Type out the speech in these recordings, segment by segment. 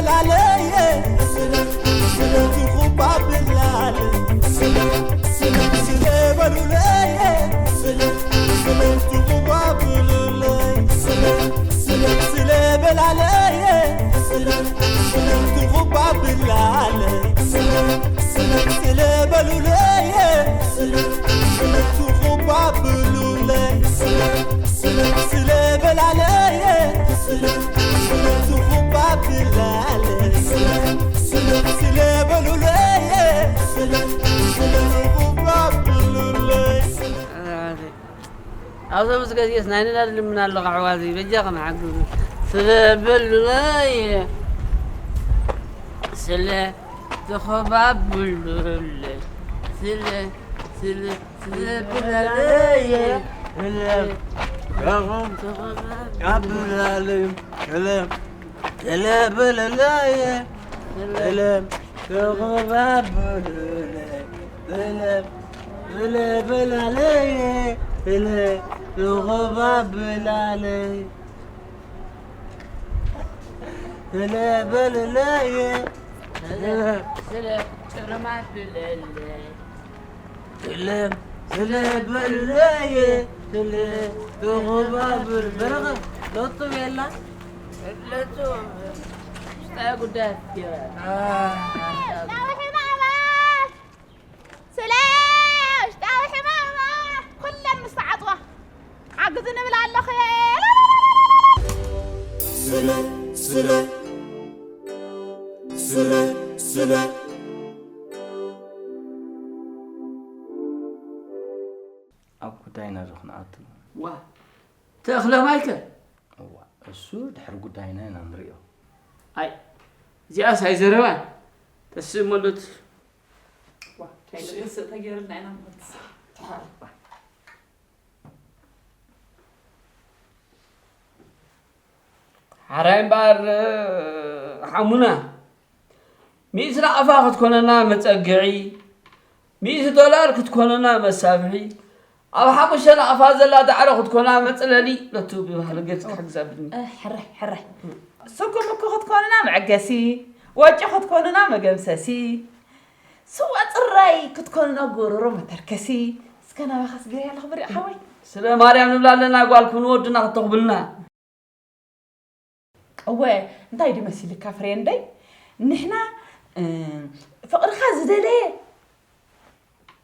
ላለየ ስለ ስለ ትኹባብላለ ስለ ስለ ስለ በሉለየ ስለ ስለ ትኹባብሉለይ ስለ ስለ ስለ በላለየ ስለ ስለ ትኹባብላለ ስለ ስለ ስለ በሉለየ ስለ ስለ ትኹባብሉለይ ስለ ስለ ስለ በላለየ ስለ ስለ ትኹባብላለ ስለ ስለ ስለ በሉለየ ስለ ስለ ትኹባብሉለይ ኣብዞም ዝገዝየስ ናይ ነዳዲ ልምና ኣለኹ ኣሕዋተይ በጃኹም ሓግዙ ስለ በሉለየ ስለ ተኸባብሉለይ ስለ ስለ ስለ ብላለየ ስለ ተኸባብ- ተኸባብሉለይ ስለ ስለ ብላለየ ስለ ተኸባብሉለይ ስለ ስለ ብላለየ ስለ ተኸባብላለይ ስለ በሉለየ ስለ ስለ ጭርማት ብለለይ ስለ ስለ በሉለየ ስለ ተኸባብር በረኸ ለጡ የላ ለጡ ውሽጣዊ ጉዳይ ኣትኪራ ጣውሒ ማዕባል ስለ ውሽጣዊ ሕማማ ኩለን ምስ ተዓፅዋ ሓግዙ ንብል ኣለኹ ስለ ስለ ስለ ስለ ኣብ ጉዳይና ዶ ክንኣቱ ዋ ተኽለ ማይከ እዋ እሱ ድሕሪ ጉዳይና ኢና ንሪኦ ኣይ እዚኣስ ኣይዘረባን ተስእመሎት ዋ ከይንርስእ ተገይርና ኢና ንመልስ ሓራይ እምበኣር ሓሙና ሚእቲ ናቕፋ ክትኮነና መጸግዒ ሚእቲ ዶላር ክትኮነና መሳፍሒ ኣብ ሓሙሽተ ናቕፋ ዘላ ዳዕሮ ክትኮና መጽለሊ ለቱ ብባህሊ ገጽ ክሕግዝ ኣብልኒ ሕራይ ሕራይ ስኩም እኮ ክትኮንና መዕገሲ ወጪ ክትኮንና መገምሰሲ ስዋ ጽራይ ክትኮንና ጎረሮ መተርከሲ እስከ ናባኻስ ገያ ኣለኹ ብሪቕ ሓወይ ስለ ማርያም ንብላ ኣለና ጓልኩም ንወድና ክተኽብልና እወ እንታይ ድዩ መሲልካ ፍሬንደይ ንሕና ፍቕርኻ ዝደለየ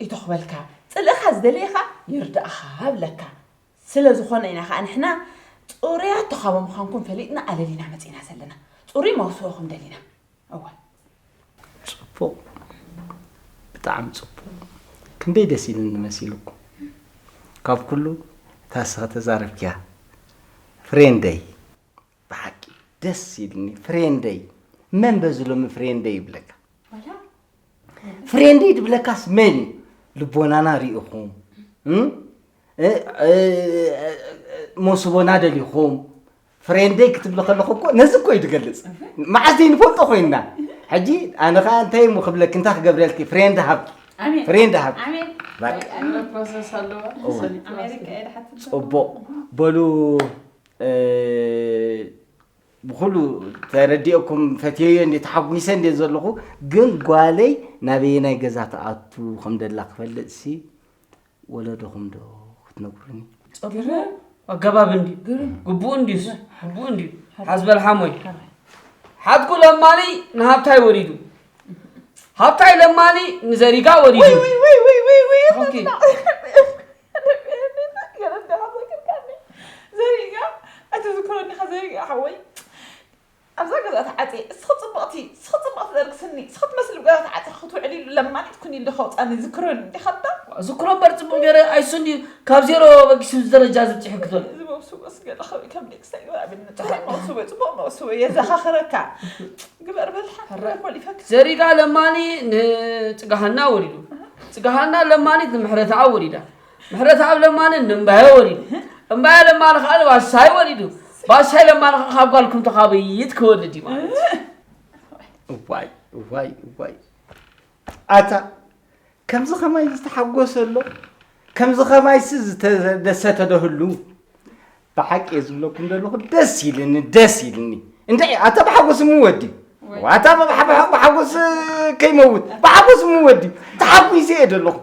ይተኽበልካ ጽልእኻ ዝደለየ ኸዓ ይርዳእኻ ብለካ ስለ ዝኾነ ኢና ኸዓ ንሕና ጽሩያት ተኻቦ ምዃንኩም ፈሊጥና ኣለሊና መጺና ዘለና ጽሩይ መውስቦኹም ደሊና እወ ጽቡቕ ብጣዕሚ ጽቡቕ ክንደይ ደስ ኢሉኒ መሲሉኩም ካብ ኩሉ እታ እስኺ ተዛረብክያ ፍሬንደይ ብሓቂ ደስ ኢልኒ ፍሬንደይ መን በዚ ሎሚ ፍሬንደይ ይብለካ ፍሬንደይ ድብለካስ መን እዩ ልቦናና ሪኢኹም መሶቦና ደሊኹም ፍሬንደይ ክትብሊ ከለኹ እኮ ነዚ እኮ እዩ ዝገልፅ መዓዝ ዘይንፈልጦ ኮይንና ሕጂ ኣነ ከዓ እንታይ እሞ ክብለኪ እንታይ ክገብረልኪ ፍሬንድ ሃብኪ ፍሬንድ ሃብኪ ፅቡቕ በሉ ብኩሉ ተረዲኦኩም ፈትየዮ እንዴ ተሓጒሰ እንዴ ዘለኹ ግን ጓለይ ናበየናይ ገዛ ትኣቱ ከም ደላ ክፈልጥ ሲ ወለዶኹም ዶ ክትነግሩኒ? ጽቡቕ ኣገባብ እንዲ ግቡእ እንዲስ ግቡእ እንዲ ሓዝበል ሓሞይ ሓትኩ ለማኒ ንሃብታይ ወሊዱ ሃብታይ ለማኒ ንዘሪጋ ወሊዱ ዘሪጋ ኣይትዝክሮ እንዲኻ ዘሪጋ ሓወይ ኣብዛ ገዛ ተዓፅየ እስኺ ፅብቕቲ እስኺ ፅብቕቲ ደርግስኒ እስኺ ትመስሊ ገዛ ተዓፂኺ ክትውዕሊ ኢሉ ለማኒት ኩኒ ኢሉ ከውፃኒ ዝክሮኒ እንዲኻ እባ ዝክሮ እምበር ፅቡቕ ገይረ ኣይሱ እንዲ ካብ ዜሮ በጊሱ ደረጃ ዝብፅሕ ክትበል እዚ መውስቦ ስገለ ከብዲ ክሳይ ይወራብኒ ፅቡቕ መውስቦ ፅቡቕ መውስቦ የዘኻኽረካ ግበር በልሓ ኮሊፈካ ዘሪጋ ለማኒ ንፅጋሃና ወሊዱ ፅጋሃና ለማኒት ንምሕረተኣብ ወሊዳ ምሕረተኣብ ለማኒ ንእምባየ ወሊዱ እምባየ ለማኒ ከዓ ንባሻይ ወሊዱ ባሻይ ለማኒ ከዓ ካብ ጓልኩም ተኻብይት ክወልድ እዩ ማለት እዩ። እዋይ እዋይ እዋይ ኣታ ከምዚ ኸማይ ዝተሓጎሰ ኣሎ ከምዚ ኸማይሲ ዝተደሰተ ዶ ህሉ ብሓቂ እየ ዝብለኩም ዘለኹ ደስ ኢልኒ ደስ ኢልኒ እንድዒ ኣታ ብሓጎስ ምወዲ ዋታ ብሓጎስ ከይመውት ብሓጎስ ምወዲ ተሓጒሰ እየ ዘለኹ።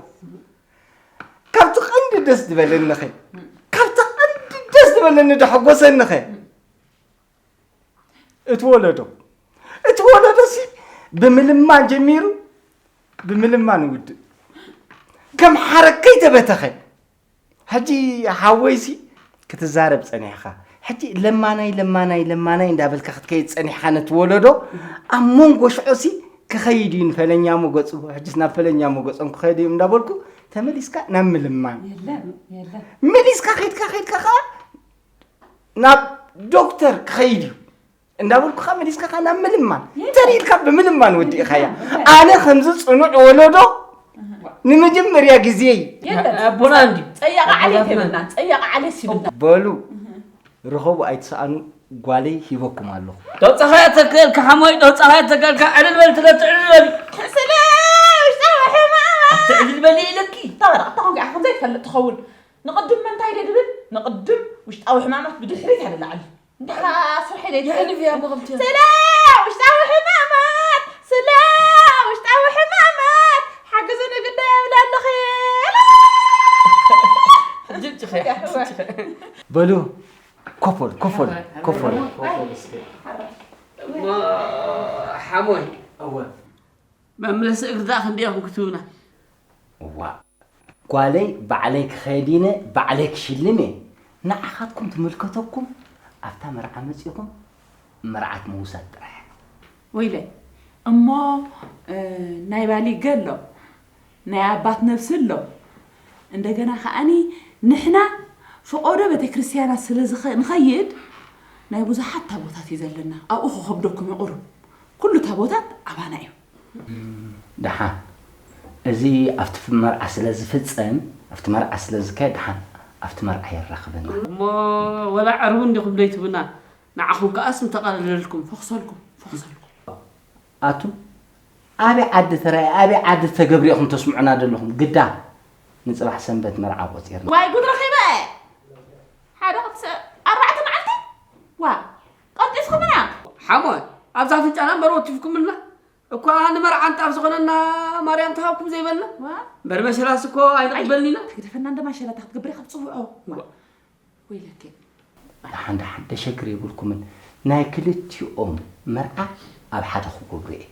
ካብቲ ቀንዲ ደስ ዝበለንኸ ካብቲ ቀንዲ ደስ ዝበለኒ ደሐጎሰንኸ እቲ ወለዶ እቲ ወለዶ ሲ ብምልማን ጀሚሩ ብምልማን ውድእ ከም ሓረግ ከይተበተኸ ሕጂ ሓወይሲ ክትዛረብ ጸኒሕኻ ሕጂ ለማናይ ለማናይ ለማናይ እንዳበልካ ክትከይድ ጸኒሕኻ ነቲ ወለዶ ኣብ መንጎ ሽዑሲ ክኸይድ እዩ ንፈለኛ መገጹ ሕጅስ ናብ ፈለኛ መገጾም ክኸይድ እዮም እንዳበልኩ ተመሊስካ ናብ ምልማን የለን የለን መሊስካ ከይድካ ከይድካ ከዓ ናብ ዶክተር ክኸይድ እዩ እንዳበልኩ ከዓ መሊስካ ከዓ ናብ ምልማን ተሪኢልካ ብምልማን ወዲእኻያ ኣነ ከምዚ ፅኑዕ ወለዶ ንመጀመርያ ግዜይ ኣቦና እንዲ ፀያቂ ዓሌት የብልናን ፀያቂ ዓሌት ይብልና በሉ ርኸቡ ኣይትሰኣኑ ጓለይ ሂበኩም ኣለኹ ደብፀኻ እያ ተክእልካ ሓሞይ ደብፀኻ እያ ተክእልካ ዕልል በል ትለቲ ዕልል በል ስለ ውሽጣዊ ሕማማ ኣቲ ዕልል በል ኢለኪ እታ ወረቐታ ኮንካ ኢኻ ከምዘይ ትፈልጥ ትኸውን ንቕድም መንታይ ድየ ድብል ንቕድም ውሽጣዊ ሕማማት ብድሕሪት እያ ንላዕሊ እንድሕራ ስርሐይ ደይ የሕልፍ እያ እሞ ከምቲ እያ ስለ ውሽጣዊ ሕማማት ስለ ውሽጣዊ ሕማማት ሓግዙኒ ግዳ የብላ ኣለኺ ሕጂ ጭኸ በሉ ኮፈል ኮፈል ኮፈል ሓሞይ መምለሲ እግሪ ደኣ ክንደይ ኢኹም ክትህቡና ዋ ጓለይ ባዕለይ ክኸይድ ኢነ ባዕለይ ክሽልም እየ ንዓኻትኩም ትምልከተኩም ኣብታ መርዓ መፂኹም መርዓት ምውሳድ ጥራሕ ወይለይ እሞ ናይ ባሊገ ኣሎ ናይ ኣባት ነብሲ ኣሎ እንደገና ከዓኒ ንሕና ፈቆዶ ቤተክርስትያናት ስለ ንኸይድ ናይ ብዙሓት ታቦታት እዩ ዘለና ኣብኡ ክኸብደኩም እዩ ቁሩብ ኩሉ ታቦታት ኣባና እዩ ደሓን እዚ ኣብቲ መርዓ ስለ ዝፍጸም ኣብቲ መርዓ ስለ ዝካየድ ደሓን ኣብቲ መርዓ የራኽበና እሞ ወላ ዕርቡ እንዲኹም ደይትብና ንዓኹም ከኣስ ምተቐለለልኩም ፈኽሰልኩም ፈኽሰልኩም ኣቱ ኣበይ ዓዲ ተራእየ ኣበይ ዓዲ ተገብሪ ኢኹም ተስምዑና ዘለኹም ግዳ ንፅባሕ ሰንበት መርዓ ቆፂርና ዋይ ጉድ ረኺበ ሓደ ክልተ ኣርባዕተ መዓልቲ ዋ ቀልጢፍኩምና ሓሞይ ኣብዛ ኣፍንጫና እምበር ወቲፍኩምልና እኳ ንመርዓ ኣንጣፍ ዝኾነና ማርያም ትሃብኩም ዘይበልና እምበር መሸላስ እኮ ኣይንቕበልኒና ትግደፈና እንደ ማሸላ ክትገብር ኢኻ ትፅውዖ ወይለኪ ደሓን ደሓን ደሸግር የብልኩምን ናይ ክልቲኦም መርዓ ኣብ ሓደ ክገብሩ እየ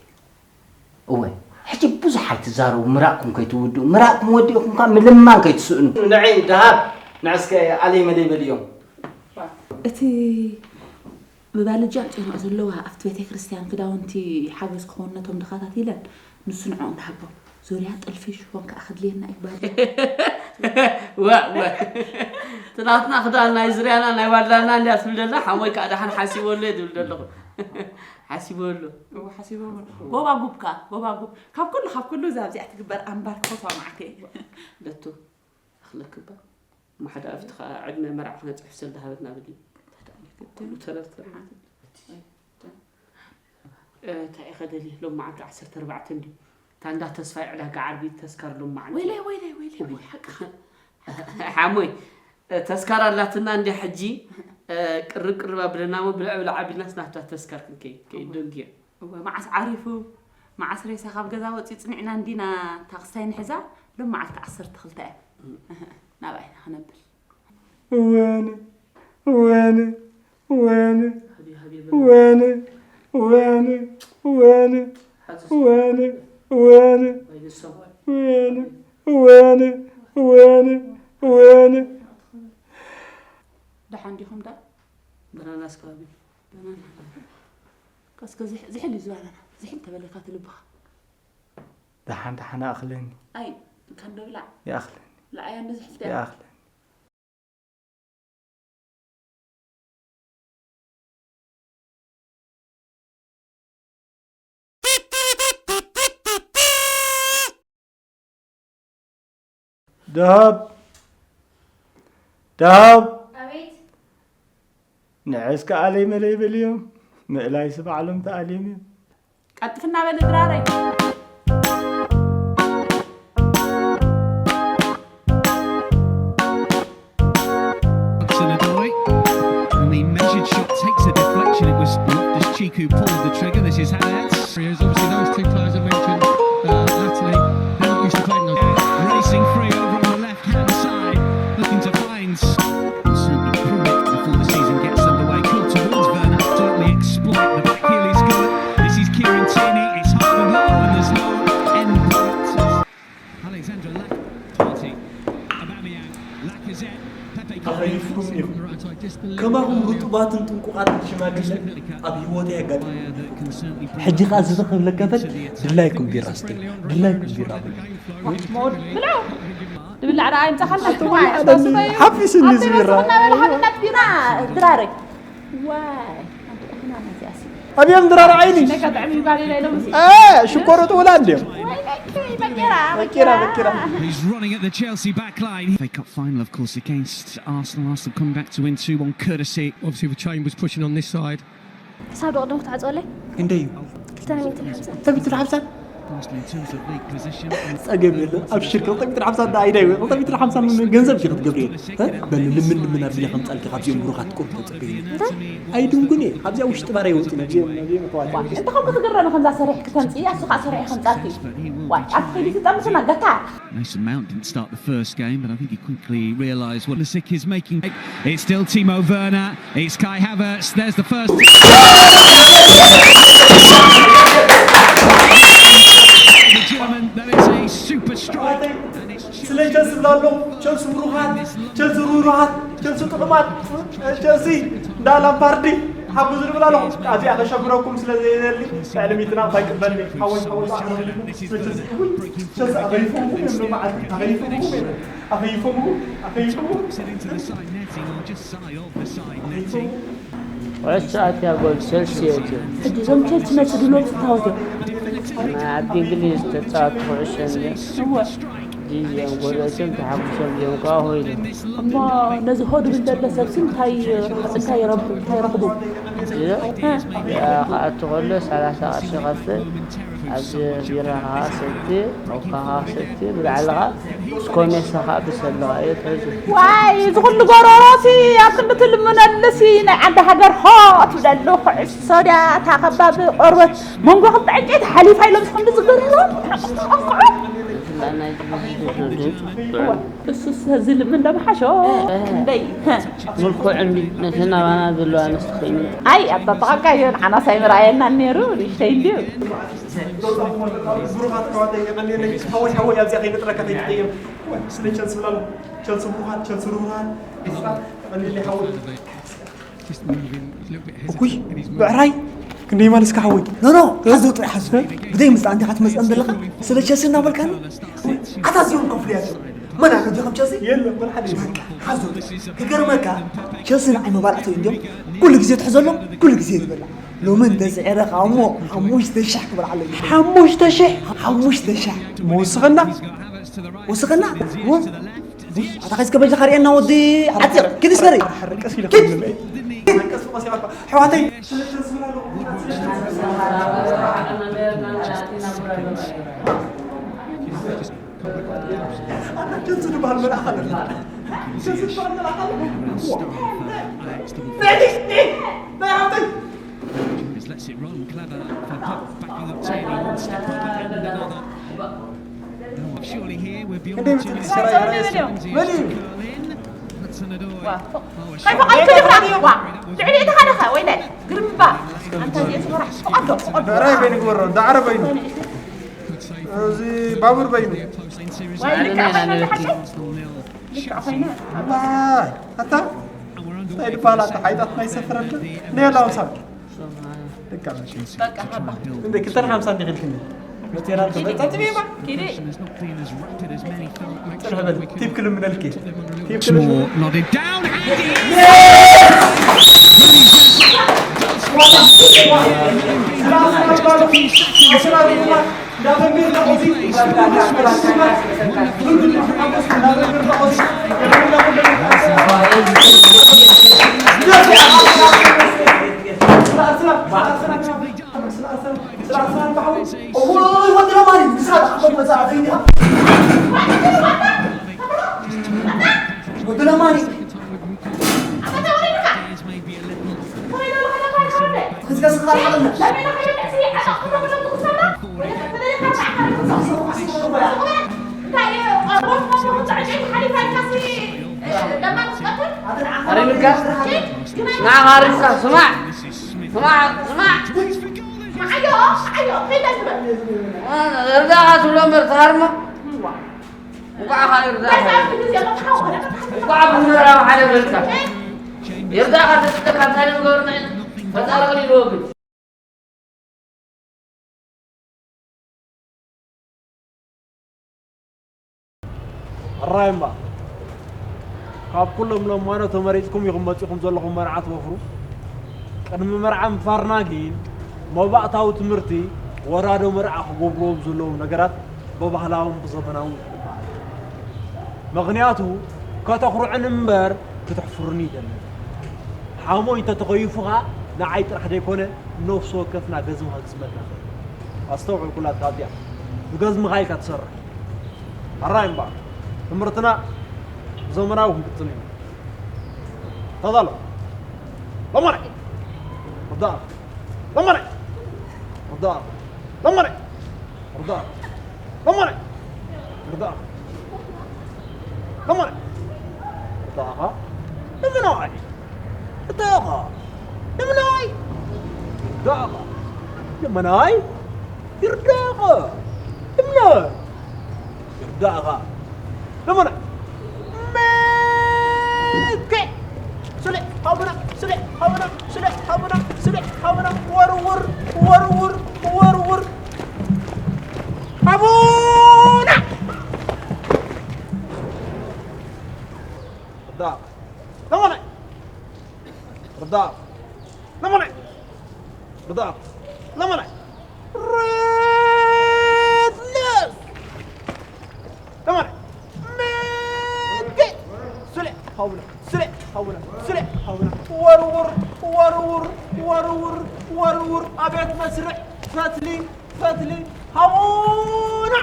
እወ ሕጂ ብዙሕ ኣይትዛረቡ ምራቕኩም ከይትውድኡ ምራቕኩም ወዲእኩም ከ ምልማን ከይትስእኑ ንዒ ደሃብ ንዕስከ ኣለይ መለይ በልዮም እቲ ብባልጃ ኣምፂኦምኦ ዘለዋ ኣብቲ ቤተ ክርስትያን ክዳውንቲ ሓገዝ ክኾኑ ነቶም ድኻታት ኢለን ንሱ ንዕኦም ንሃቦም ዙርያ ጥልፊ ሽፎን ከዓ ከድልየና እዩ ባል ዋእ ዋእ እቲ ናትና ክዳን ናይ ዝርያና ናይ ዋላና እንድያ ትብል ዘላ ሓሞይ ከዓ ደሓን ሓሲበሉ እየ ዝብል ዘለኹ ሓሲበሉ እዎ ሓሲቦም ጎባጉብ ከዓ ጎባጉብ ካብ ኩሉ ካብ ኩሉ እዛ ኣብዚኣ ትግበር ኣምባር ክፈትዋ መዓት እየ ደቱ ኣኽለክባ እሞ ሓደ ኣብቲ ከዓ ዕድመ መርዓ ክነፅሕፍ ሰልዲ ሃበትና በሊ ተረርተር እንታይ ኢኸ ደልየ ሎም መዓልቲ ዓሰርተ ኣርባዕተ እንድዩ እታ እንዳ ተስፋይ ዕዳጋ ዓርቢ ተስካር ሎም መዓልቲ ወይለይ ወይለይ ወይለይ ሓቅኻ ሓሞይ ተስካር ኣላትና እንዲ ሕጂ ቅርብ ቅርብ ኣብለና ሞ ብልዕ ብልዕ ኣቢልናስ ናብታ ተስካር ክንከይድ ከይድ ደንግየ እወ መዓስ ዓሪፉ መዓስ ሬሳ ካብ ገዛ ወፂኡ ፅኒዕና እንዲና ታክስታይ ንሕዛ ሎም መዓልቲ ዓሰርተ ክልተ እያ ናብኣ ኢና ክነብል እወነ እወነ እወነ እወነ እወነ እወነ እወነ እወነ እወነ እወነ እወነ እወነ እወነ ደሓን ዲኹም ዳ በናናስ ከባቢ በናና ቀስከ ዝሕል እዩ ዝባናና ዝሕል ተበለካ ትልብኻ ደሓን ደሓን ኣኽለኒ ኣይ እንካን ዶ ብላዕ ይኣኽለኒ ብላዕ እያ እንደዚ ሕፍተ ይኣኽለኒ ደሃብ ደሃብ ንዕስ ከኣለይ መለይ በልዮም ምእላይሲ ባዕሎም ተኣልዮም እዮም ቀልጥፍና በሊ ድራረይ And the measured shot takes a deflection. It was Loftus Cheek who pulled the trigger. This is Haddad. ኣኸሊፍኩም ኢኹም። ከማኹም ርጡባትን ጥንቁቓትን ሽማግለ ኣብ ህይወተይ ኣጋጢሙ። ሕጂ ኸኣ እዚ ዝኽብለካ ፈል ድላይኩም ቢራ ስተዩ። ድላይኩም ቢራ ብሉ። ብላዕ ደኣ ይምጻኻልና። ኣቶም ኣልዓለኒ። ሓፊስኒ እዚ ቢራ። እናበለ ሓንነት ቢራ ድራረይ። ዋይ ኣንተ እኽና ነዚኣሲ ኣብዮም ድራር ዓይኒ ነካ ጥዕሚ ባሌ ናይ ሎምስ ሽኮሩ ጥውላ እንድዮም ወይ በኪ በቂራ በቂራ በቂራ He's running at the Chelsea back line. F A Cup final, of course, against Arsenal. Arsenal coming back to win two one courtesy. Obviously, the chain was pushing on this side. ክሳብ ደቕደም ክትዓፅወለይ ክንደይ እዩ ክልተ ሚእትን ሓምሳን ክልተ ሚእትን ሓምሳን Arsenal in terms of league position. ጸገም የለ ኣብሽር ክልተ ሚእትን ሓምሳን ዳ ኣይዳ ይወ ክልተ ሚእትን ሓምሳን ገንዘብ ሺ ክትገብር እየ በል ልምን ልምን ኣቢለ ከምጻልኪ ካብዚኦም ብሩኻት ቁርብ ተጸበዩ ኣይድንጉን እየ ካብዚኣ ውሽጢ ባር ይወፅእ ነዚኦም ነዚኦም ኣሕዋት እንተ ከም ክትግረሚ ከምዛ ሰሪሕ ክተምፅእ ኣስኻ ሰሪሕ ከምፃልኪ ዋይ ኣብ ከይዲ ትጠምስና ገታ Mason Mount didn't start the first game, but I think he quickly realised what Pulisic is making. It's still Timo Werner. It's Kai Havertz. There's the first. The German. That is a super strike. And it's ስለ ቸልሲ ዝብላ ኣለኹ ቸልሲ ብሩኻት ቸልሲ ርህሩሃት ቸልሲ ጥዑማት ቸልሲ እንዳ ላምፓርዲ ሓጉ ዝብል ኣለኹ ኣብዚኣ ከሸግረኩም ስለ ዘይደሊ ልዕሊ ሚእቲ ናቕፋ ይቅበልኒ ሓወይ ሓወይ ባዕሎም ቸልሲ ኣኸይፎምኩም እዮም ሎማዓንቲ ኣኸይፎምኩም እዮም ኣኸይፎምኩም ኣኸይፎምኩም Into the side netting or just shy of the side netting. ኩዕሶ ኣትያ ጎል ቸልሲ የእትዩ። ሕጂ እዞም ቸልሲ መፂ ድሎም ስታወት እዮም ኣብ እንግሊዝ ተፃወቲ ኩዕሶ እንድዮም። እወ ዲዚኦም ጎል ኣትዮም ተሓጉሶም እዮም ከዓ ኮይኖም። እሞ ነዚ ሆ ድብል ደሎ ሰብሲ እንታይ እንታይ ረብሑ እንታይ ረኽቡ ክኣቱ ከሎ ሰላሳ ቅርሺ ከፍል ኣብዚ ቢራ ከዓ ሰቲ ኮካ ከዓ ሰቲ ብላዕሊ ከዓ ስኮሜሳ ከዓ ብሰለዋ እየ ትሕዙ ዋይ እዚ ኩሉ ጎረሮሲ ኣብ ክንዲ ትልምነሉሲ ናይ ዓዲ ሃገር ሆ ትብለሉ ኩዕሶ ድያ እታ ከባቢ ቆርበት መንጎ ክልተ ዕንጨይቲ ሓሊፋ ኢሎም ዝክንዲ ዝገርሮ ሓቅቆ ብፍላይ ናይ ጅቡቲ ድምፁ ጥዑም እሱስ ዝልምን ደምሓሾ እንደይ ምልኩዕ እንዲ ነቲ ናባና ዘለዋ ኣንስቲ ኮይኑ ኣይ ኣጣጣቃዮ ንዓናስ ኣይምርኣየናን ነይሩ ንእሽተይ እንድዩ ብሩኻት ኣሕዋተይ የቐንየለይ ሓወይ ሓወይ ኣብዚኣ ከይንጥረካ ከይትቀየም ስለ ቸልሲ ብላሉ ቸልሲ ብሩኻት ቸልሲ ርሁራን ብሩኻት የቐንየለይ ሓወይ እኩይ ብዕራይ ክንደይ ማለስካ ሓወይ ኖኖ ሓዞ ጥራይ ሓዞ ብደይ ምፅኣ እንዲኻ ትመፅእ ዘለኻ ስለ ቸልሲ እናበልካኒ ኣታ እዚኦም ከፍልያቸው መን ኣሎ ዲኸም ቸልሲ የለ መን ሓደ በቃ ሓዞ ጥራይ ክገርመካ ቸልሲ ንዓይ መባልዕቶ እንዲዮም ኩሉ ግዜ ትሕዘሎም ኩሉ ግዜ ዝበላ ሎሚ እንተስዒረኻ እሞ ሓሙሽተ ሽሕ ክበልዓለይ ሓሙሽተ ሽሕ ሓሙሽተ ሽሕ መወስኸና ወስኸና ኣታ ኸስከ በጃኻ ርኤና ወዲ ዓፂቕ ኪድ ስገሪ ሕዋተይ ጀንሱ ዝበሃል መልኣኽ ኣለና ጀንሱ ዝበሃል መልኣኽ ኣለና Lets it run, clever for Pogba, backing up Tierney, one step up and another. Surely here we're beyond ክንደይ ምትል ሰራ ይረስ መን እዩ Hudson-Odoi. ከይፈቐድኩ ድፍራ ዋ ልዕሊ እቲ ሓደ ኸ ወይለ ግርምባ ኣንታ እዚኦ ስፈራ ፍቐዶ ፍቐዶ ራይ በይኑ ግበሮ ዳዕረ በይኑ እዚ ባቡር በይኑ ወይ ልክዕ ኮይነ ዝሓሸ ልክዕ ኮይነ ዋይ ኣታ እንታይ ድባላ ተሓይጣት ናይ ሰፈረለ ነየላ ውሳድ በቃ ሓባ እንደ ክልተን ሓምሳ እንዲኽልክኒ መቴራ ተበጣጥሜማ ኪዲ ጽንሕ በል ቲፕ ክልምነልኪ ቲፕ ክልምነ Moore nodded down. And it is. Granit Xhaka does what he does. Just a few seconds. ሃሪምካ ንዓኻ ሃሪምካ ስማዕ ስማዕ ስማዕ እርዳኻ ትብሎ እምበር ትሃርሞ እንኳዕ ኻሊእ እርዳኻ እንኳዕ ብዝመራዊ ሓደ በልካ። ይርዳእኻ ተስተ ካብ ታሪኽ ገበርና ኢና። ፈጣሪ ቅሊልዎ ግን። ሕራይ እምባ፣ ካብ ኩሎም ለማኖ ተመሪጽኩም ኢኹም መጺኹም ዘለኹም መርዓ ትወፍሩ። ቅድሚ መርዓ ምፋርና ግን መባእታዊ ትምህርቲ ወራዶ መርዓ ክገብርዎም ዘለዎም ነገራት ብባህላውን ብዘመናውን ይበሃል። ምኽንያቱ ከተኹርዕን እምበር ክተሕፍሩኒ ይደሊ። ሓሞይ እንተተኸይፉኻ ንዓይ ጥራሕ ዘይኮነ ነፍሲ ወከፍና ገዝምኻ ክስመካ ይኽእል። ኣስተውዕል ኩላ ካብዚኣ ብገዝምኻ ኢልካ ትሰርሕ። ሕራይ እምባ ትምህርትና ብዘመናዊ ክንቅጽል ኢና። ተዛሎ ለማነ ርዳ ለማነ ርዳ ለማነ ርዳ ለማነ ርዳ ለማነ ርዳኻ ለማነ ርዳኻ ለማነ ርዳኻ ለማነ ይርዳኻ ለማነ ይርዳኻ ለማነ መከ ስለ ሃቡና ስለ ሃቡና ስለ ሃቡና ስለ ሃቡና ወርውር ወርውር ወርውር ሃቡና ርዳኻ ለማነ ርዳኻ ለማነ ርዳኻ ለማነ ሬድለስ ለማነ መገ ስለ ሃውና ስለ ሃውና ስለ ሃውና ወርውር ወርውር ወርውር ወርውር ኣቤት መስርዕ ፈትሊ ፈትሊ ሃውና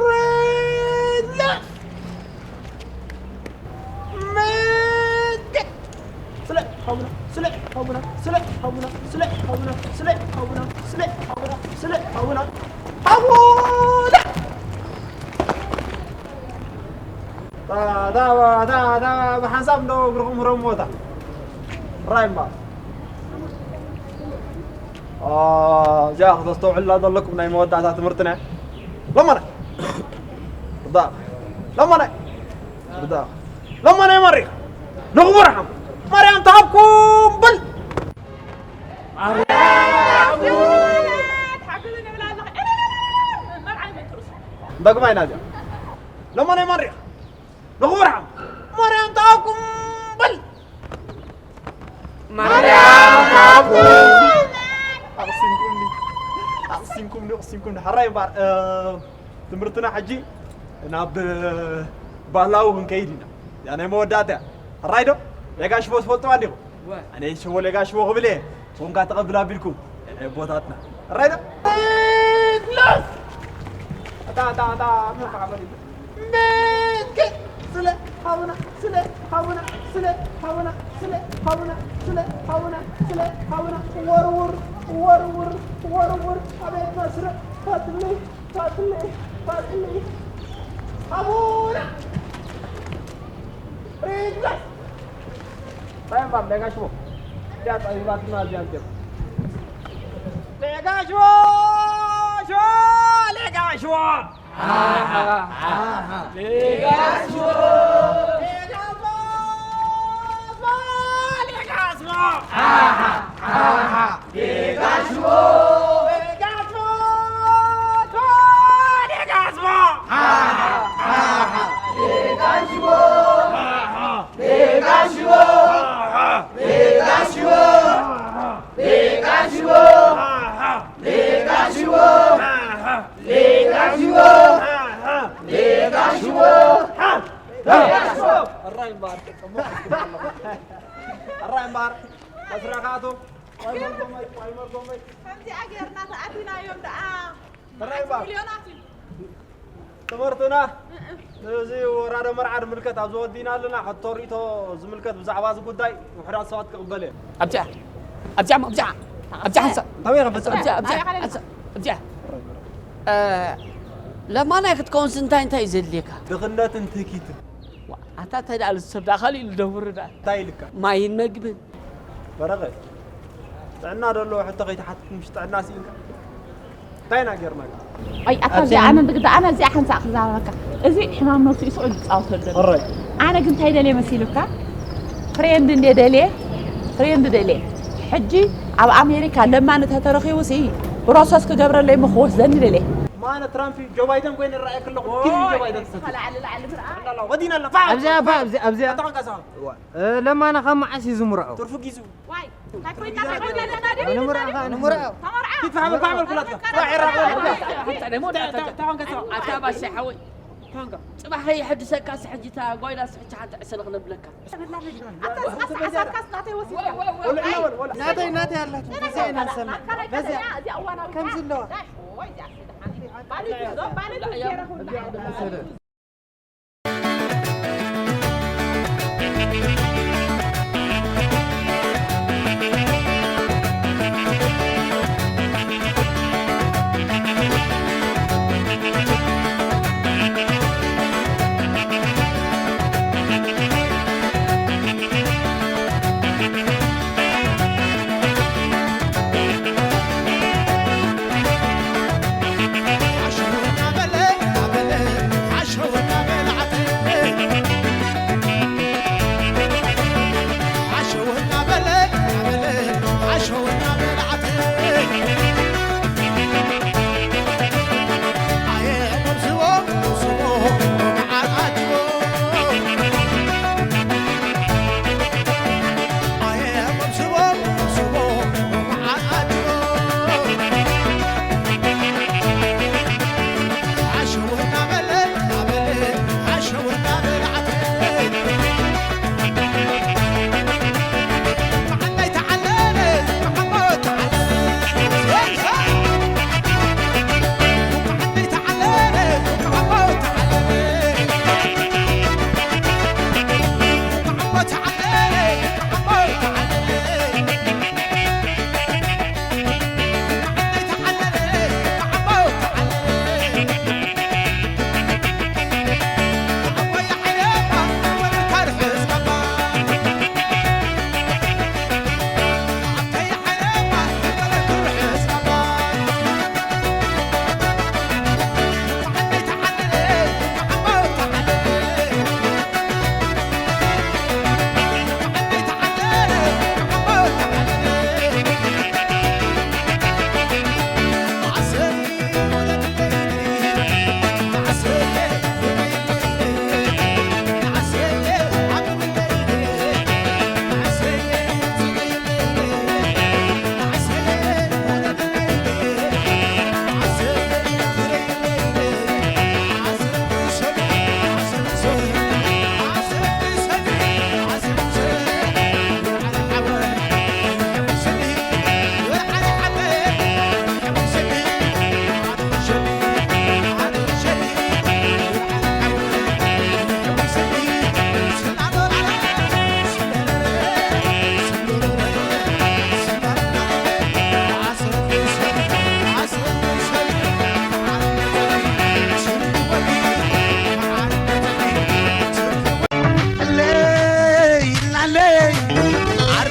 ሬድለስ መገ ስለ ሃውና ስለ ሃውና ስለ ሃውና ስለ ሃውና ስለ ሃውና ስለ ሃውና ስለ ሃውና ሃውና ታ ታ ታ ታ ብሓንሳብ እንዶ እግርኹም ረሞታ ራይ እምባ እዚኣ ክተስተውዕላ ዘለኩም ናይ መወዳእታ ትምህርትና እያ። ለማነ ርዳ ለማነ ርዳ ለማነ መሪኽ ንኽቡር ሓም ማርያም ተሃብኩም በል እንደግማ ኢና እዚኣ ለማነ መሪኽ ንኽቡር ሓም ማርያም ተሃብኩም በል ማርያም ተሃብኩም ኣቕሲንኩምኒ ኣቕሲንኩምኒ ኣቕሲንኩምኒ ሕራይ እምበር ትምህርትና ሕጂ ናብ ባህላዊ ክንከይድ ኢና እዚኣ ናይ መወዳእታ እያ ሕራይ ዶ ሌጋ ሽቦ ትፈልጥዋ እንዲኹም ኣነ ሽቦ ሌጋ ሽቦ ክብል እየ ሶንካ ተቐብል ኣቢልኩም ኣቦታትና ሕራይ ዶ ላስ ኣታ ኣታ ኣታ መርሓ በል ስለ ሃቡና ስለ ሃቡና ስለ ሃቡና ስለ ሃቡና ስለ ሃቡና ስለ ሃቡና ወርውር ወርውር ወርውር ኣቤት መስርዕ ፈትሊ ፈትሊ ፈትሊ ሃቡና ሪድለስ Time bomb, lega ሽቦ. ያ ጣይባትና ዚያንቴ. ሌጋ ሽቦ! ሽቦ! ሌጋ ሽቦ! ሌጋ ሽቦ! ሌጋ ሽቦ! ሌጋ ሽቦ! ሌጋ ሽቦ! ሌጋ ሽቦ! ሌጋ ሽቦ! ሌጋ ሽቦ! ሌጋ ሽቦ! ሌጋ ሽቦ! ሌጋ ሽቦ! ሌጋ ሽቦ! ሌጋ ሽቦ! ሌጋ ሽቦ! ሌጋ ሽቦ! ሕራይ እምበር መስረኻቱ ዋይ መርጎመይ ዋይ መርጎመይ ከምዚኣ ጌርና ተኣቲናዮም ደኣ ጥራይ እምበር ሚልዮናት እዩ ትምህርትና እዚ ወራዶ መርዓ ዝምልከት ኣብዚ ወዲና ኣለና ሕቶ ሪቶ ዝምልከት ብዛዕባ እዚ ጉዳይ ውሕዳት ሰባት ክቕበል እየ ኣብዚኣ ኣብዚኣ ኣብዚኣ ኣብዚኣ ሓንሳእ እንታይ ወይ ከፈጽም ኣብዚኣ ኣብዚኣ ኣብዚኣ ኣብዚኣ ለማናይ ክትከውንስ እንታይ እንታይ እዩ ዘድልየካ ድኽነትን ትህኪትን ኣታ እንታይ ደኣ ዝሰብ ደኣ ካልእ ኢሉ ደውር ደኣ እንታይ ኢልካ ማይን መግብን በረኸ ጥዕና ደለዎ ሕቶ ከይተሓትት ምሽ ጥዕና ስኢንካ እንተ ቻይና ጌርና። ኣይ ኣታ እዚኣ ኣነ ብግዳ ኣነ እዚኣ ሓንሳእ ክዛረበካ። እዚ ሕማም ነብሱ እዩ ስዑድ ዝጻወተሉ ዘሎ። ኣራይ። ኣነ ግን እንታይ ደልየ መሲሉካ? ፍሬንድ እንደ ደልየ ፍሬንድ ደልየ። ሕጂ ኣብ ኣሜሪካ ለማኒ ተተረኺቡ ሲ ፕሮሰስ ክገብረለይ ምኽወስደኒ ደልየ። ማነ ትራምፕ ጆ ባይደን ኮይነ ራእየ ከለኹ ኪን ጆ ባይደን ሰቲ። ላዕሊ ላዕሊ ብርኣ። ወዲና ኣለና። ኣብዚኣ ኣብዚኣ ኣብዚኣ። ኣታ ኸንቀሳ። ለማና ካብ መዓስ እዩ ዝምርዖ? ትርፉ ጊዙ። ዋይ እንታይ ኮይና እንታይ ኮይና ኣለና ድዩ? ንምርዖ ንምርዖ። ተመርዓ። ኪድ ፋሕበል ፋሕበል ኩላትካ። ራዒ ራዒ። ኣታ ደሞ ኣታ ኣታ ኣታ ባሻ ሓወይ። ታንካ። ጽባሕ ከየሐድሰካ ስሕጂ እታ ጓይላ ስሕጂ ሓንቲ ዕስለ ክነብለካ። ኣታ ኣታ ኣታ ኣታ ወላ ወላ ወላ። ናተይ ናተይ ኣላችሁ። በዚያ ኢና ንሰምዕ። በዚያ ከምዚ ኣለዋ።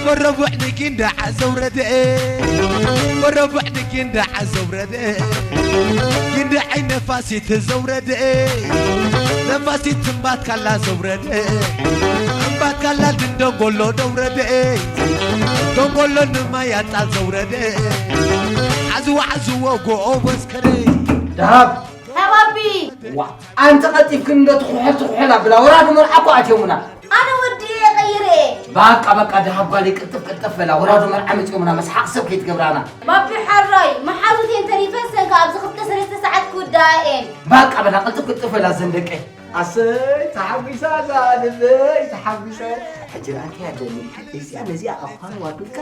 ጎረቡዕ ንጊንዳዕ ዘውረደ፣ ጎረቡዕ ንጊንዳዕ ዘውረደ፣ ጊንዳዐይ ነፋሲት ዘውረደ፣ ነፋሲት እምባትካላ ዘውረደ፣ እምባትካላ ድንደንጎሎ ዘውረደ፣ ደንጎሎ ንማያጣ ዘውረደ፣ ዓዝዎ ዓዝዎ ጎበዝ ከረይ። ደሃብ። ሃባቢ። ዋ፣ ኣንቲ ቀልጢፍክን እንዶ ትኹሕል ትኹሕል ኣብላ፣ ወራዱ መርዓ እኮ ኣትዮሙና። ኣነ ወዲ እየ ቀይረ። በቃ፣ በቃ፣ ደሃብ ጓለይ ቅልጥፍ ቅልጥፍ በላ፣ ወራዱ መርዓ መጺኦምና፣ መስሓቕ ሰብ ከይትገብራና። ባቢ ሓራይ፣ መሓዙት እየን ተሪፈን፣ ሰንካ ኣብዚ ክልተ ሰለስተ ሰዓት ክውዳኣ እየን። በቃ በላ፣ ቅልጥፍ ቅልጥፍ በላ፣ ዘን ደቀይ። ኣሰይ፣ ተሓጒሳ እዛ ልበይ፣ ተሓጒሳ። ሕጂ ርኣኪ ኣለኒ፣ እዚኣ ነዚኣ ኣኳን ዋዱልካ፣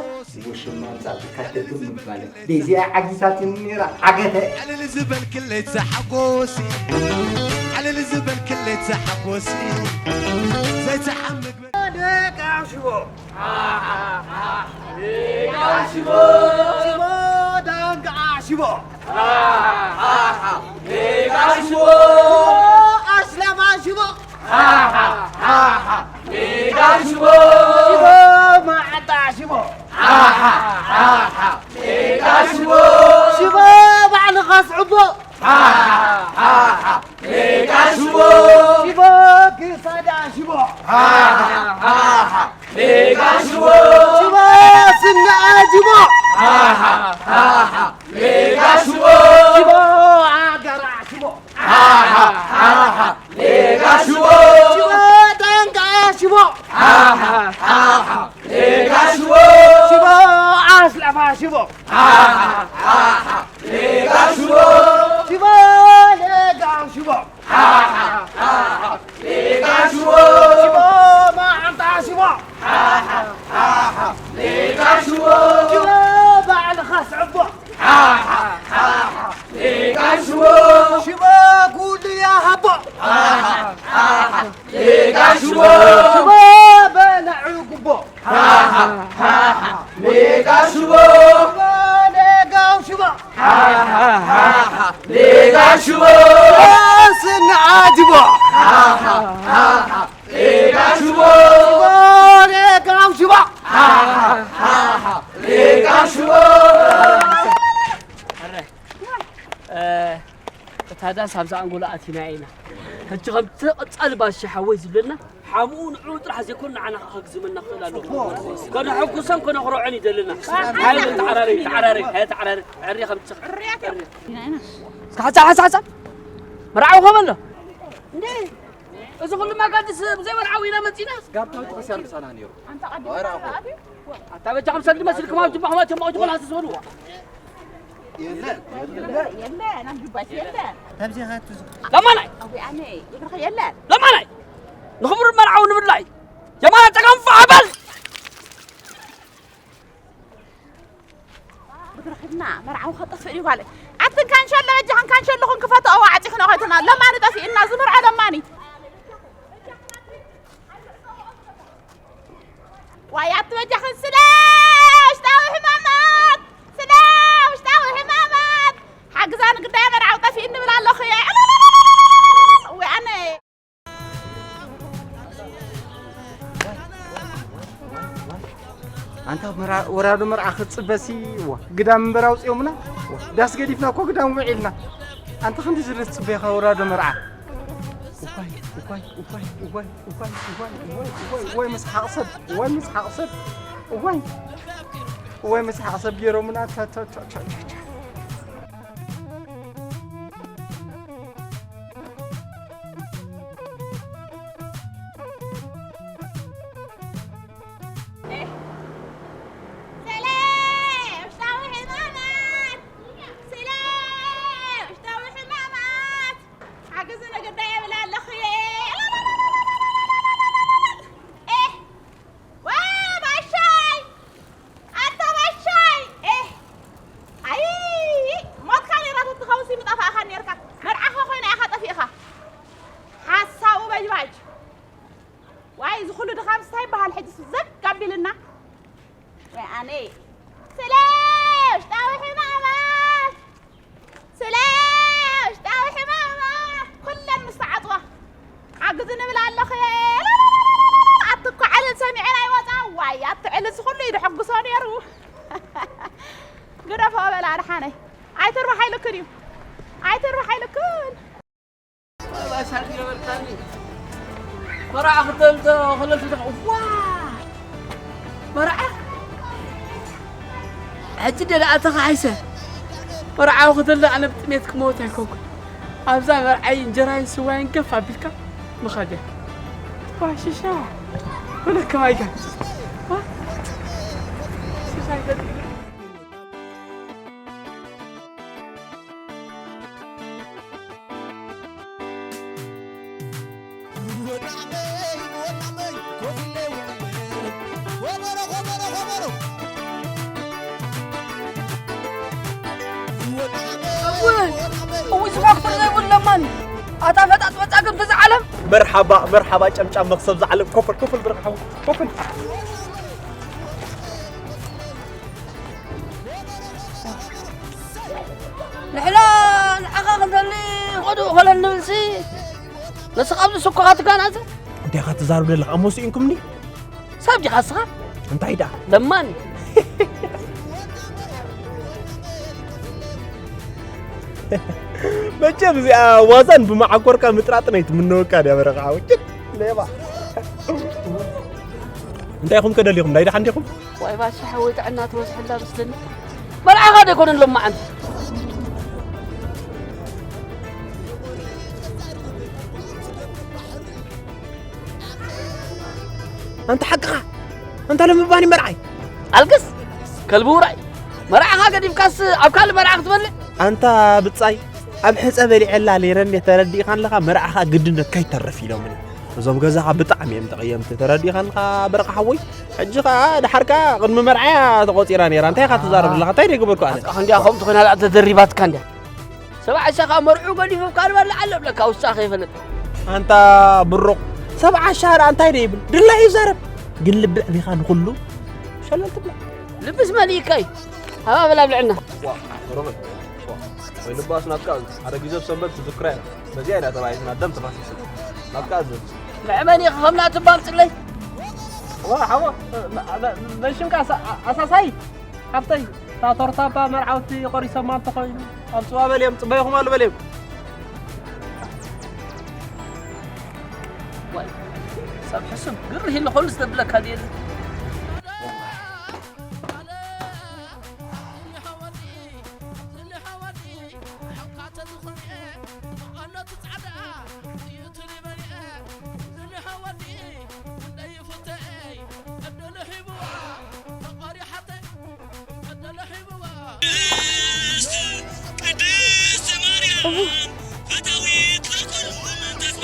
ውሽማ ኣምጻእካ ትርጉም ምባል። በዚኣ ዓጊሳትኒ ነይራ፣ ዓገተ። ዕልል ዝበልክለይ ተሓጎሲ፣ ዕልል ዝበልክለይ ተሓጎሲ፣ ዘይተሓምግ ደቂ ኣሽቦ፣ ደቂ ኣሽቦ፣ ሽቦ ዳንጋ ኣሽቦ፣ ደቂ ኣሽቦ፣ ኣሽላማ ሽቦ፣ ደቂ ኣሽቦ፣ ሽቦ መዓጣ ሽቦ። ሽቦ ባዕልኻ ስዑ ሽቦ ስናኣ ሽቦ። ሽቦ ኣገራ ሽቦ። ሽቦ ጠንቃ ሽቦ። ሽቦ ኣስለፋ ሽቦ። ሽቦ ለጋም ሽቦ። ሽቦ መዓንጣ ሽቦ። ሽቦ ባዕልኻ ስዕቦ። ሽቦ ኩሉ ይሃቦ። ሽቦ በላዑ ጉቦ። ሽቦ ለጋው ሽቦ። ሽቦ ስንዓጅቦ። ሽቦ ለጋው ሽቦ። ሽቦ እታ ዳስ ኣብዛ ኣንጎላ ኣቲና ኢና። ሕጂ ከምቲ ቀጻሊ ባሻ ሓወይ ዝብለና ሓምኡ ንዕኡ ጥራሕ ዘይኮነ ንዓና ከግዝመና ክኽእል ኣለዎ። ከነሐጉሶን ከነኹርዖን ይደልና። ሓይል ተዓራሪ፣ ተዓራሪ፣ ሓይል ተዓራሪ። ዕሪ ከም ትኽ-፣ ዕርያት እዮም። ዕሪ። እስከ ሓሳብ፣ ሓሳብ፣ ሓሳብ። መርዓዊ ከመሎ? እንዴ? እዚ ኩሉ ማጋድስ ብዘይ መርዓዊ ኢና መጺና? ጋብታዊ ተኸሲያር ምሳና ነይሩ። ኣንታ ቀዲም ወራኹ። ኣታ በጃኹም ሰልዲ መስልኩም ኣብ ጅባኹም ኣትዮም፣ ኣብ ጅባኹም ሃስስ በሉ። የለን፣ የለን። የለን፣ ኣብ ጅባሽ የለን። ተብዚኻ ትዝ- ለማናይ! ኣዊ ኣነ፣ ይብርኽ የለን። ለማናይ! ንኽብር መርዓዊ ንምድላይ! የማና ጸጋም ፋሕ በል! ብትርኽብና መርዓዊ ከጠፍእ ድዩ ጓለይ? ኣትን ካንሸሎ በጃኽን ካንሸሎኹን ክፈትኦ ኣዕጺኽና ኸይትና። ለማኒ ጠፊእና፣ ዝምርዖ ለማኒ። ዋይ ኣቲ በጃኽን ስለ ውሽጣዊ ሕማማት፣ ስለ ውሽጣዊ ሕማማት። ሓግዛኒ ግዳይ መርዓዊ ጠፊእ እንብል ኣለኹ እየ። እውይ ኣነ። ኣንታ መራ-፣ ወራዶ መርዓ ክትጽበሲ፣ ዋ፣ ግዳም እምበር ኣውጺኦምና። ዋ፣ ዳስ ገዲፍና እኮ ግዳም ውዒልና። ኣንታ ክንዲ ዝርስ ጽበይኻ ወራዶ መርዓ። እዋይ፣ እዋይ፣ እዋይ፣ እዋይ፣ እዋይ፣ እዋይ፣ እዋይ፣ እዋይ፣ እዋይ፣ ምስሓቕ ሰብ፣ እዋይ፣ ምስሓቕ ሰብ፣ እዋይ፣ እዋይ፣ ምስሓቕ ሰብ ገይሮምና። ቻ፣ ቻ፣ ቻ። ሰለ ውሽጣዊ ሕማማት፣ ስለ ውሽጣዊ ሕማማት፣ ሓገዝ ነገር ዳ የብል ኣለኹ እየ። ኤህ፣ ዋ ባሻይ፣ ኣታ ባሻይ፣ ኤህ፣ ኣይ፣ ሞትካ ነይራ ተትኸውሲ ምጠፋእኻ ነይርካ። መርዓኻ ኮይና ኢኻ ጠፊእኻ። ሓሳዊ በጅባጅ። ዋይ፣ እዚ ኩሉ ድኻምስ እንታይ ይበሃል? ሕጂስ ዘግ ኣቢልና። ወይ ኣነ። ስለ ውሽጣዊ ሕማማት፣ ስለ ውሽጣዊ ሕማማት፣ ኩለን ምስ ተዓጽዋ፣ ሓግዚ ንብል ኣለኹ። ኣቲ እኮ ዕልል ሰሚዐን ኣይወጻ። ዋይ፣ ኣቲ ዕልልስ ኩሉ እዩ ድሕጉሶ ነይሩ። ግደፎ በላ ኣድሓነይ። ኣይትርባሓይልክን እዩ። ኣይትርባሓይልክን። መርዓ ክተልተ ክለል ትተኽ-፣ ዋ! መርዓ? ሕጂ ደኣ ኣተኻ ሓይሰ። መርዓዊ ክተልተ ኣነ ብጥሜት ክመውት ኣይኮንኩን። ኣብዛ መርዓይ እንጀራይን ስዋይን ገፍ ኣቢልካ ምኸድ እያ። ዋ ሽሻ። ወለከ ማይጋ። ዋ! ሽሻ ይፈጥ-፣ እውይ፣ እውይ፣ ዝፋክር ዘይብሉ ለማኒ። ኣታ ፈጣጥ መጻግም ትዝዓለም። መርሓባ፣ መርሓባ፣ ጨምጫም መኽሰብ ዝዓለም። ኮፈል፣ ኮፈል፣ ብርኽ ሓው፣ ኮፈል። ንሕና ንዓኻ ክንደሊ ኸዱ ኸለን ንብልሲ፣ ንስኻ ኣብዚ ስኮኻ ትጋናዘ? እንታይ ኢኻ ትዛረብ ዘለኻ? እሞ ስኢንኩምኒ? ሰብ ዲኻ ንስኻ? እንታይ ደኣ? ለማኒ። መቸም እዚኣ ዋዛን ብመዓኮርካ ምጥራጥን ኣይትምነወካ ድያ በረኻ ሓወይ። ጭድ ሌባ። እንታይ ኢኹም ከደሊኹም? ናይ ደሓን ዲኹም? ዋይ ባሻ ሓወይ፣ ጥዕና ትበዝሐላ መስለኒ። መርዓኻ ዶ ኣይኮነን ሎማዓንቲ? ኣንታ ሓቅኻ፣ ኣንታ ለምባኒ መርዓይ። ኣልቅስ ከልቢ ውራይ። መርዓኻ ገዲፍካስ ኣብ ካልእ መርዓ ክትበልዕ? ኣንታ ብጻይ፣ ኣብ ሕጸ በሊዐላ ነይረኒ፣ ተረዲእካ ኣለኻ፣ መርዓኻ ግድነት ከይተርፍ ኢሎምኒ። እዞም ገዛኻ ብጣዕሚ እዮም ተቐየምቲ፣ ተረዲእካ ኣለኻ በረኻ ሓወይ። ሕጂ ኸኣ ድሓር ከኣ ቅድሚ መርዓያ ተቖጺራ ነይራ። እንታይ ኢኻ ትዛረብ ኣለኻ? እንታይ ደይ ገበርኩ ኣነ? ኣስኻ እንዲያ ከምኡ ትኾይና ደኣ ተደሪባትካ እንዲያ። ሰብዓ ዓሻ ኸኣ መርዑ ገዲፉ ካብ ዝበልዕ ኣሎ ብለካ ውሳኸ ይፈልጥ። ኣንታ ብሩቕ፣ ሰብዓ ዓሻ ደኣ እንታይ ደይ ይብል? ድላ እዩ ይዛረብ። ግን ልቢ ኣዕቢኻ ንኹሉ ሸለል ትብላ። ልብስ መሊእካ እዩ። ሃባ በላ ብልዕና። ዋ፣ ሮበል፣ ዋ። ወይ ልባስ ናትካ ኣረ ግዜ ሰንበት ትዝክራ ኢና። በዚኣ ኢና ተባሂስና ደም ተፋሲሱ። ናትካ ኣዝዝ። መዕመኒ ኢኻ ከም ናትባል ጽለይ። ዋ፣ ሓቦ፣ መ-፣ መ-፣ መሽምካ ኣሳ-፣ ኣሳሳይ፣ ሓፍተይ፣ እታ ቶርታ እባ መርዓውቲ ቆሪሶማ እንተኾይኑ፣ ኣምጽዋ በልዮም፣ ጽበየኹም ኣሉ በልዮም። ዋይ፣ ሰብ ሕሱም፣ ግርህ ኢሉ ኾሉ ዝተብለካ ድየለ።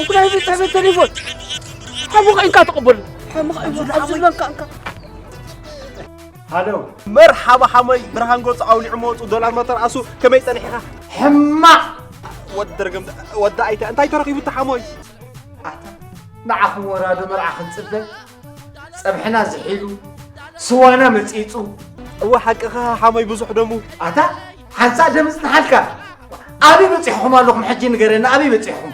እኩላይ ቤት ቤት ተሌፎን ሓሙቕ ኢንካ ተቐበሉ። ሓሙቕ ኢንካ ኣብዚ ዝበልካ እንካ። ሃሎ። መርሓባ ሓሞይ፣ ብርሃን ገጹ ኣውሊዑ መጹ፣ ዶላር መተርኣሱ፣ ከመይ ጸኒሕኻ? ሕማቕ! ወዲ ደርገም፣ ወዲ ኣይተ፣ እንታይ ተረኺቡ እቲ ሓሞይ? ኣታ፣ ንዓኹም ወራዶ መርዓ ክንጽበ፣ ጸብሕና ዝሒሉ፣ ስዋና መጺጹ። እወ፣ ሓቅኻ ሓሞይ፣ ብዙሕ ደሙ። ኣታ፣ ሓንሳእ ደም ዝነሓልካ። ኣበይ በጺሕኹም ኣለኹም? ሕጂ ንገረኒ፣ ኣበይ በጺሕኹም?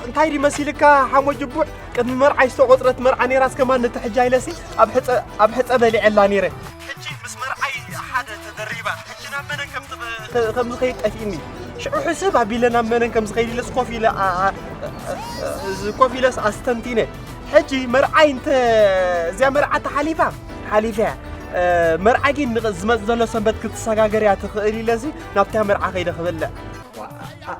እንታይ ድዩ መሲልካ ሓሞ ጅቡዕ? ቅድሚ መርዓይ ዝተቖጽረት መርዓ ነይራስ ከማን ነቲ ሕጂ ኢለሲ ኣብ ሕጸ-፣ ኣብ ሕጸ በሊዐላ ነይረ። ሕጂ ምስ መርዓይ ሓደ ተደሪባ። ሕጂ ናብ መነን ከም ትኸ-፣ ከም ዝኸይድ ጠፊእኒ። ሽዑ ሕስብ ኣቢለ ናብ መነን ከም ዝኸይድ ኢለስ ኮፍ ኢለ ኣ-፣ ኣ-፣ እ-፣ እ-፣ ኮፍ ኢለስ ኣስተንቲነ። ሕጂ መርዓይ እንተ እዚኣ መርዓ ተሓሊፋ፣ ሓሊፋ እያ። እ፣ መርዓ ግን ንቕ-፣ ዝመጽእ ዘሎ ሰንበት ክትሰጋገር እያ ትኽእል ኢለሲ ናብታ መርዓ ከይደ ክበልዕ። ዋ፣ ኣ-፣ ኣ-፣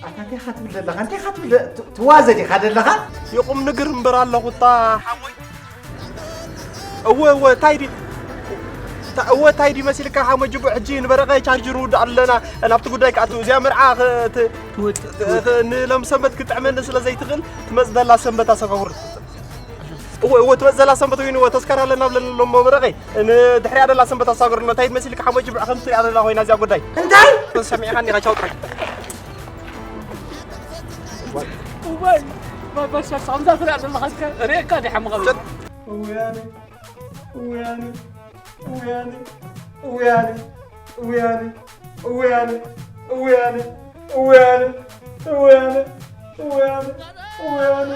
ኣታ እንታይ ኢኻ ትብል ዘለኻ? እንታይ ኢኻ ትብል? ት-፣ ትዋዘ ዲኻ ዘለኻ? የቑም ንግር እምበር ኣለኹ እታ ሓወይ። እወ፣ እወ፣ ታይ ዲ-፣ ታ-፣ እወ፣ ታይ ዲ መሲልካ ሓሞ ጅቡዕ? ሕጂ ንበረቐ ቻርጅ ንውድእ ኣለና፣ ናብቲ ጉዳይ ክኣቱ። እዚኣ መርዓ ኽ-፣ ት-፣ ትወድ-፣ ት-፣ ትወድ-፣ ኽ-፣ ንሎም ሰንበት ክጥዕመኒ ስለ ዘይትኽእል፣ ትመጽእ ዘላ ሰንበት ኣሰጋግር። እወ፣ እወ፣ ትመጽእ ዘላ ሰንበት ወይ ንወ ተስካር ኣለና ብለኒ ኣሎ እሞ በረቐ። ንድሕሪኣ ዘላ ሰንበት ኣሰጋግር። ታይ ዲ መሲልካ ሓሞ ጅቡዕ? ከምቲ ትሪኣ ዘላ ኮይና እዚኣ ጉዳይ። እንታይ? ሰሚዕኻኒ ኢኻ፣ ቻው ጥራይ። እዋይ፣ ባሻ፣ ሳምዛ ትሪኣ ዘለኻ እስከ ርእየካ ዲሓ መቐብር? እውያነ፣ እውያነ፣ እውያነ፣ እውያነ፣ እውያነ፣ እውያነ፣ እውያነ፣ እውያነ፣ እውያነ፣ እውያነ፣ እውያነ።